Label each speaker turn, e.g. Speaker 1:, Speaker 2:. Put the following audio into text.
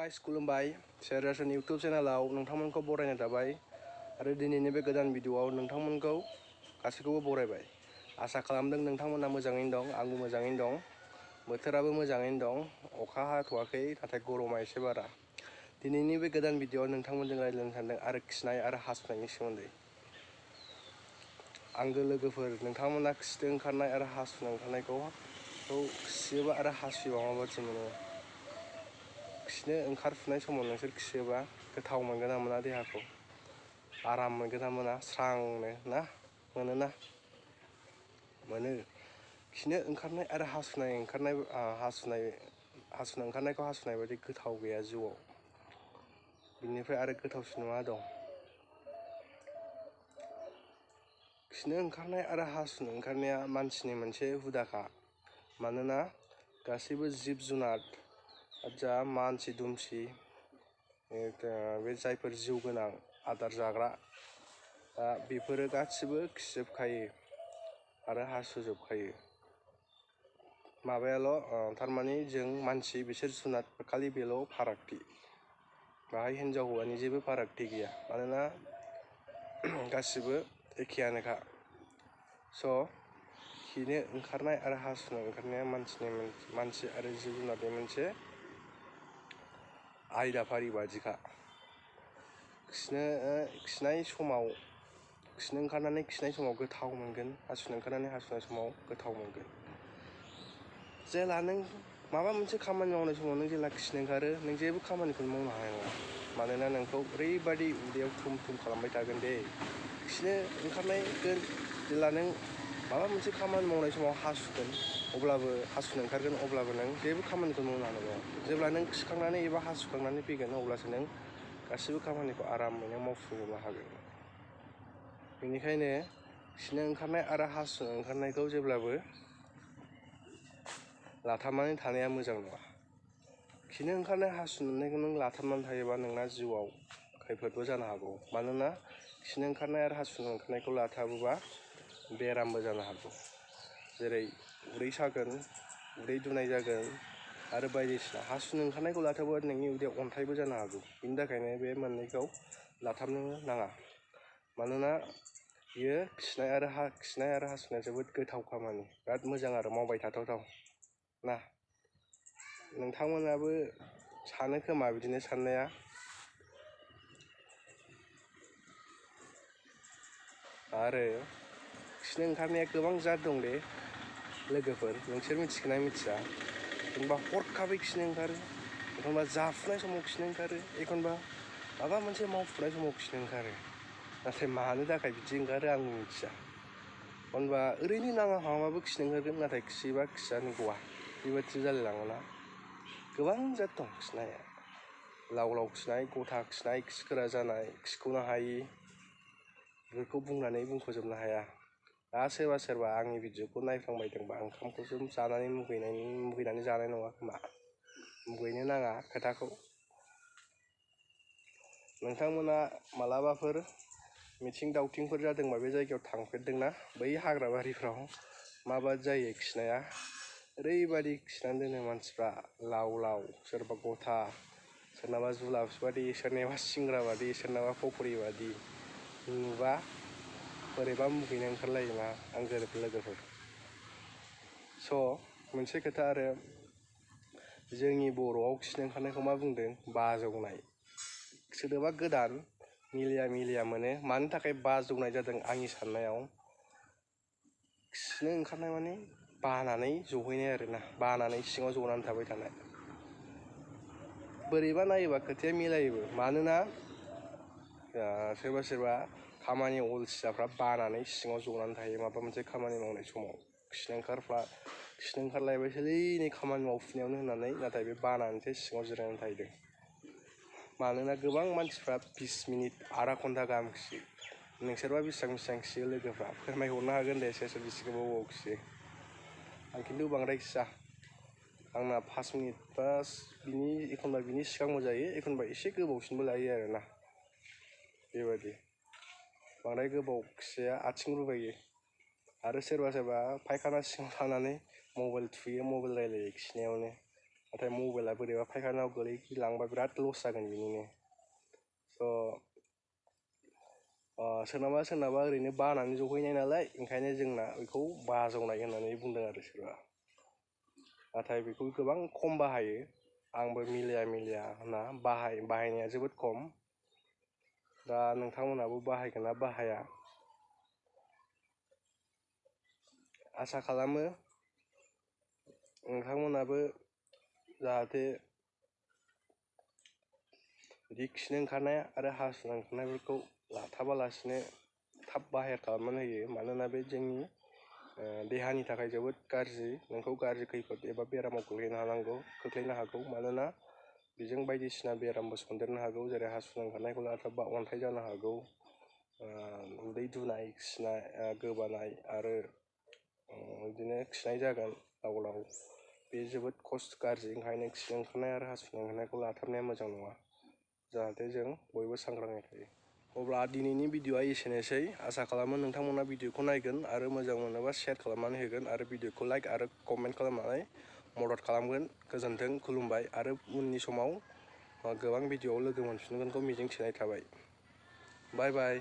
Speaker 1: Guys खुलुमबाय शेररासन इउट्यूब चेनेलाव नोंथांमोनखौ बरायनाय थाबाय आरो दिनैनि बे गोदान भिडिअआव नोंथांमोनखौ गासैखौबो बरायबाय। आसा खालामदों नोंथांमोना मोजाङैनो दं, आंबो मोजाङैनो दं। बोथोराबो मोजाङैनो दं, अखा हाथ'वाखै नाथाय गरमा एसे बारा। दिनैनि बे गोदान भिडिअआव नोंथांमोनजों रायज्लायनो सानदों आरो खिनाय आरो हासुनायनि सोमोन्दै। आंगो लोगोफोर, नोंथांमोना खिनो ओंखारनाय आरो हासुनो ओंखारनायखौ खियोबा आरो हासुयोबा माबायदि मोनो? खिनो ओंखारफुनाय समाव नोंसोर खियोबा गोथाव मोनगोन ना मोना देहाखौ? आराम मोनगोन ना मोना? स्रांनो ना? मोनोना? मोनो। खिनो ओंखारनाय आरो हासुनो ओंखारनायखौ हासुनाय बायदि गोथाव गैया जिउआव। बिनिफ्राय आरो गोथावसिन मा दं? खिनो ओंखारनाय आरो हासुनो ओंखारनाया मानसिनि मोनसे हुदाखा। मानोना गासैबो जिब जुनार जा मानसि दुमसि बे जायफोर जिउ गोनां आदार जाग्रा बेफोरो गासिबो खिजोबखायो आरो हासुजोबखायो। माबायाल' थारमाने जों मानसि बिसोर जुनार खालि बेल' फारागथि। बाहाय हिनजाव हौवानि जेबो फारागथि गैया, मानोना गासिबो एखेयानोखा। स' खिनो ओंखारनाय आरो हासुनो ओंखारनाया मानसि आरो जिब जुनारनि मोनसे आयदाफारि बादिखा। खिनो ओंखारनानै खिनाय समाव गोथाव मोनगोन, हासुनो ओंखारनानै हासुनाय समाव गोथाव मोनगोन। जेला नों माबा मोनसे खामानि मावनाय समाव नों जेला खिनो ओंखारो, नों जेबो खामानिखौनो मावनो हानाय नङा। मानोना नोंखौ ओरैबादि उदैयाव थुम थुम खालामबाय थागोन दे। खिनो ओंखारनायगोन, जेला नों माबा मोनसे खामानि मावनाय समाव हासुनो ओंखारगोन, अब्लाबो नों जेबो खामानिखौ मावनो हानाय नङा। जेब्ला नों खिखांनानै एबा हासुखांनानै फैगोन, अब्लासो नों गासिबो खामानिखौ आरामैनो मावफुंजोबनो हागोन। बेनिखायनो खिनो ओंखारनाय आरो हासुनो ओंखारनायखौ जेब्लाबो लाथाबनानै थानाया मोजां नङा। खिनो ओंखारनाय हासुनो ओंखारनायखौ नों लाथाबनानै थायोबा नोंना जिउआव खैफोदबो जानो हागौ। मानोना खिनो ओंखारनाय आरो हासुनो ओंखारनायखौ लाथाबोबा बेरामबो जानो हागौ। जेरै उदै सागोन, उदै दुनाय जागोन आरो बायदिसिना। हासुनो ओंखारनायखौ लाथाबोबा नोंनि उदैयाव अन्थाइबो जानो हागौ। बिनि थाखायनो बे मोननैखौ लाथाबनो नाङा। मानोना बियो खिनाय आरो हासुनाया जोबोद गोथाव खामानि, बिराद मोजां आरो मावबाय थाथावथाव ना। नोंथांमोनाबो सानो खोमा बिदिनो साननाया। आरो खिनो ओंखारनाया गोबां जात दं दे लोगोफोर, नोंसोर मिथिगोना मिथिया? एखनबा हरखाबै खिनो ओंखारो, एखनबा जाफुनाय समाव खिनो ओंखारो, एखनबा माबा मोनसे मावफुनाय समाव खिनो ओंखारो। नाथाय मानो थाखाय बिदि ओंखारो आं मिथिया। एखनबा ओरैनो नाङा फाङाबाबो खिनो ओंखारगोन, नाथाय खियोबा खियानो गवा। बेबायदि जालायलाङोना। गोबां जात दं खिनाया। लाव लाव खिनाय, गथा खिनाय, खिखोरा जानाय, खिख'नो हायि, बेफोरखौ बुंनानै बुंख'जोबनो हाया। दा सोरबा आंनि भिडिअखौ नायफ्लांबायदोंबा ओंखामखौसो जानानै मुगैनानै जानाय नङा खोमा। मुगैनो नाङा खोथाखौ। नोंथांमोना मालाबाफोर मिथिं दावथिंफोर जादोंबा बे जायगायाव थांफेरदोंना? बै हाग्राबारिफ्राव माबादि जायो खिनाया? ओरैबादि खिनानै दोनो मानसिफ्रा लाव लाव, सोरबा गथा, सोरनाबा जुलाफि बादि, सोरनाबा सिंग्रा बादि, सोरनाबा पक'रि बादि। नुबा बोरैबा मुगैनो ओंखारलायोना आंगो लोगोफोर। स' मोनसे खोथा आरो, जोंनि बर'आव खिनो ओंखारनायखौ मा बुंदों? बाजौनाय। सोदोबा गोदान, मिलिया मोनो। मानि थाखाय बाजौनाय जादों आंनि साननायाव? खिनो ओंखारनाय माने बानानै जहैनाय आरोना, बानानै सिङाव जनानै थाबाय थानाय। बोरैबा नायोबा खोथाया मिलायोबो। मानोना सोरबा खामानि अलसियाफ्रा बानानै सिङाव जनानै थायो माबा मोनसे खामानि मावनाय समाव। खिनो ओंखारलायबायसोलै नै खामानि मावफुनायावनो होननानै, नाथाय बे बानानैसो सिङाव जिरायनानै थाहैदों। मानोना गोबां मानसिफ्रा 20 मिनिट, आधा घन्टा गाहाम खियो। नोंसोरबा बेसेबां खियो लोगोफ्रा? फोरमायहरनो हागोन दे सोर बेसे गोबाव खियो। आं खिन्थु बांद्राय खिया। आंना 5 मिनिट बा एखनबा बिनि सिगांबो जायो, एखनबा एसे गोबावसिनबो लायो आरोना। बेबायदि बांद्राय गोबाव खिया, आथिं रुबायो। आरो सोरबा फायखाना सिङाव थानानै मबाइल थुयो, मबाइल रायलायो खिनायावनो। नाथाय मबाइला बोरैबा फायखानायाव गोलैलांबा बिराद लस जागोन बिनिनो। सोरनाबा ओरैनो बानानै जहैनाय नालाय ओंखायनो जोंना बेखौ बाजावनाय होननानै बुंदों आरो सोरबा। नाथाय बेखौ गोबां खम बाहायो। आंबो मिलाया होनना बाहायनाया जोबोद खम। दा नोंथांमोनहाबो बाहायगोन ना बाहाया आसा खालामो नोंथांमोनाबो जाहाथे बिदि खिनो ओंखारनाय आरो हासुनो ओंखारनायफोरखौ लाथाबालासिनो थाब बाहेर खालामनानै होयो। मानोना बे जोंनि देहानि थाखाय जोबोद गाज्रि, नोंखौ गाज्रि खैफोद एबा बेरामाव खोख्लैनो हागौ। मानोना बेजों बायदिसिना बेरामबो सन्देरनो हागौ, जेरै हासुनो ओंखारनायखौ लाथाबबा अन्थाइ जानो हागौ, उदै दुनाय, खिनाय, गोबानाय आरो बिदिनो खिनाय जागोन लाव लाव। बे जोबोद गाज्रि। ओंखायनो खिनो ओंखारनाय आरो हासुनो ओंखारनायखौ लाथारनाया मोजां नङा, जाहाथे जों बयबो सांग्राङै थायो। अब्ला दिनैनि भिडिअ'आ एसेनोसै। आसा खालामो नोंथांमोना भिडिअ'खौ नायगोन आरो मोजां मोनोबा शेयार खालामनानै होगोन आरो भिडिअ'खौ लाइक आरो कमेन्ट खालामनानै मदद खालामगोन। गोजोन्थों, खुलुमबाय आरो उननि समाव गोबां भिडिअ'आव लोगो मोनफिनगोनखौ मिजिंथिनाय थाबाय। बाय बाय।